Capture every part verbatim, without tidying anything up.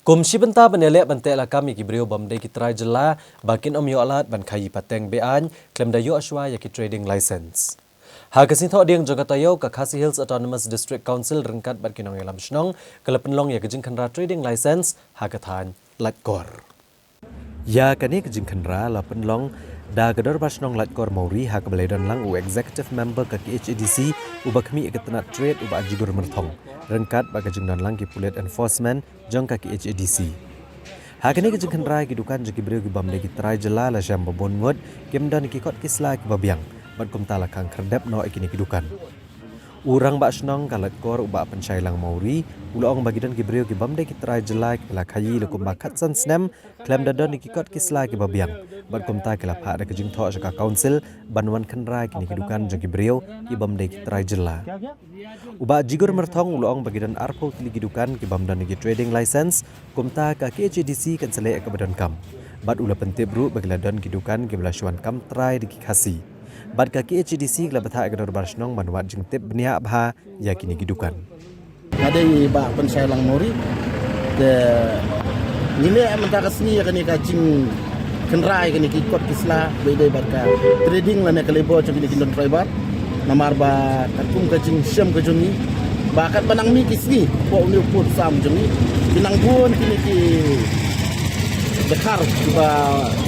Kum shi bynta ban ïaleh ban teh lakam ïa ki briew bym dei ki trai jylla ba kin ym ïoh lad ban khaïi pateng be-aiñ khlem da ïoh shuwa ïa ki trading license. Ha ka sngi Thohdieng jong ka taïew, ka Khasi Hills Autonomous District Council ryngkat bad ki nongïalam shnong ka la pynlong ïa ka jingkhynra trading license ha ka thaiñ Laitkor. Ïa kane ka jingkhynra la pynlong da ka Dorbar Shnong Laitkor Mawri ha kaba la ïadon lang u Executive Member ka K H A D C uba khmih ïa ka tnat trade u Bah Jigur Myrthong ryngkat bad ka jingdon lang ki pulit enforcement jong ka K H A D C. Ha kane ka jingkhynra ïa ki dukan jong ki briew ki bym dei ki trai jylla la shem ba bun ngut kim don ki kot ki sla kiba biang bad kumta la khang khyrdep noh ïa kine ki dukan. U Rangbah Shnong ka Laitkor u Bah Pynshai Lang Mawri u la ong ba ki don ki briew ki bym dei ki trai jylla kiba la khaïi la kumba khatsan snem khlem da don ïa ki kot ki sla kiba biang bad kumta ki la phah da ka jingthoh sha ka council ban wan khynra ïa kine ki dukan jong ki briew ki bym dei ki trai jylla. U Bah Jigur Myrthong u la ong ba ki don arphew tylli ki dukan ki bym don ïa ki trading license, kumta ka K H A D C kan sa leh ïa kaba donkam. Bad u la pyntip ruh ba ki la don ki dukan kiba la shu wan kam trai da ki Khasi. Bad ka K H A D C ka la bthah ïa ka Dorbar Shnong ban wad jingtip bniah bha ïa kine ki dukan. Nga dei Bah Pynshai Lang Mawri. Te ngi leh mynta ka sngi ïa kane ka jingkhynra ïa kine ki kot ki sla ba ïadei bad ka trading lane ka labour jong kine ki non tribal. Namar ba katkum ka jingshem ka jong ngi ba katba nang mih ki sngi hapoh une u pud u sam jong ngi, ki nang bun kine ki dkhar kiba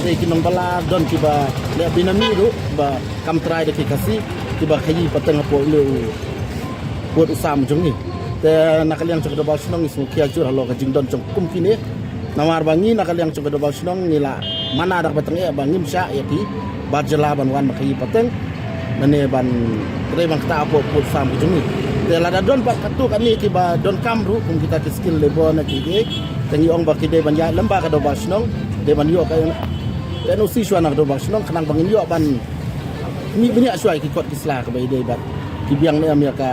dei ki nongbylla, don kiba leh benami ruh ba kam trai da ki Khasi kiba khaïi pateng hapoh une u pud u sam jong ngi. Te na ka liang jong ka Dorbar Shnong ngi sngewkhia jur halor ka jingdon jong kum kine. Namar ba ngi na ka liang jong ka Dorbar Shnong ngi la mana da kaba tyngeh ba ngim shah ïa ki bar jylla ban wan ban khaïi pateng lane ban trei ban ktah hapoh pud u sam ka jong ngi. Te lada don pat katto katne kiba donkam ruh kum kita ki skilled labour ne ki dei, te ngi ong ba ki dei ban ïaid lyngba ka Dorbar Shnong, dei ban ïoh ka N O C shuwa na ka Dorbar Shnong khnang ba ngin ïoh ban mih bniah shuwa ïa ki kot ki sla kaba ïadei bad ki biang ne em ïa ka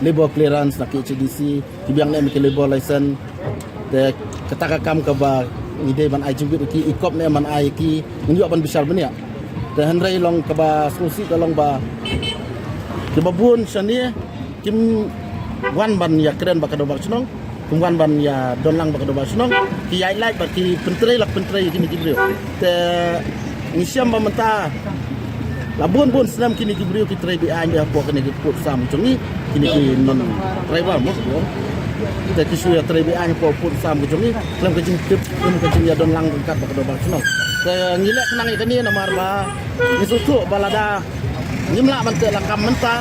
labour clearance na K H A D C, ki biang ne em ïa ki labour license. Te kata ka kam kaba ngi dei ban ai jingmut ïa ki, i kop ne em ban ai ïa ki, ngin ïoh ban bishar bniah. Te hynrei long kaba sngewsih ka long ba kiba bun shane kim wan ban ïakren bad ka Dorbar Shnong, kim wan ban ïadon lang bad ka Dorbar Shnong, ki ïaid lait bad ki pyntrei la pyntrei ïa kine ki briew. Te ngi shem ba mynta la bun bun snem kine ki briew ki trei be-aiñ hapoh kane ka pud u sam jong ngi, kine ki non tribal mo. Te ki shu ïatrei be-aiñ hapoh pud u sam ka jong ngi khlem ka jingtip, khlem ka jingïadon lang ryngkat bad ka Dorbar Shnong. Te ngi leh khnang ïa kane namar ba ngi sngewthuh ba lada ngim lah ban teh lakam mynta,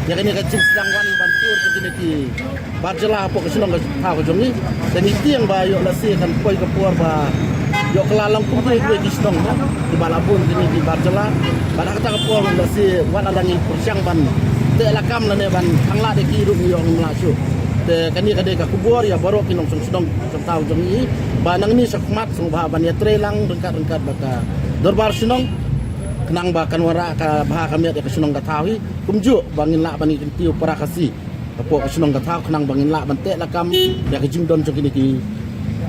ïa kane ka jingsdang wan ban tur ïa kine ki bar jylla hapoh ka shnong ka thaw ka jong ngi. Te ngi tieng ba ïoh lehse kan poi ka por ba ïoh kylla long kum kiwei kiwei ki shnong mo, kiba la bun kine ki bar jylla. Bad ha kata ka por lehse wat la dang ngi pyrshang ban teh lakam lane ban khang lad ïa ki ruh ngi ïoh ngim lah shuh. Te kane ka dei ka khubor ïa baroh ki nongshong shnong shong thaw jong ngi ba nangne shakhmat sngewbha ban ïatrei lang ryngkat ryngkat bad ka Dorbar Shnong khnang ba kan wanrah ka bha ka miat ïa ka shnong ka thaw hi. Kumjuh ba ngin lah ban ïa kyntiew para Khasi hapoh ka shnong ka thaw khnang ba ngin lah ban teh lakam ïa ka jingdon jong kine ki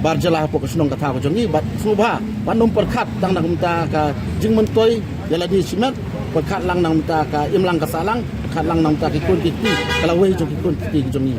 bar jylla hapoh ka shnong ka thaw ka jong ngi. Bad sngewbha ban ym pyrkhat tang na ka bynta ka jingmyntoi ïa lade shimet, pyrkhat lang na ka bynta ka imlang ka sahlang, pyrkhat lang na ka bynta ki khun ki kti, ka lawei jong ki khun ki kti ki jong ngi.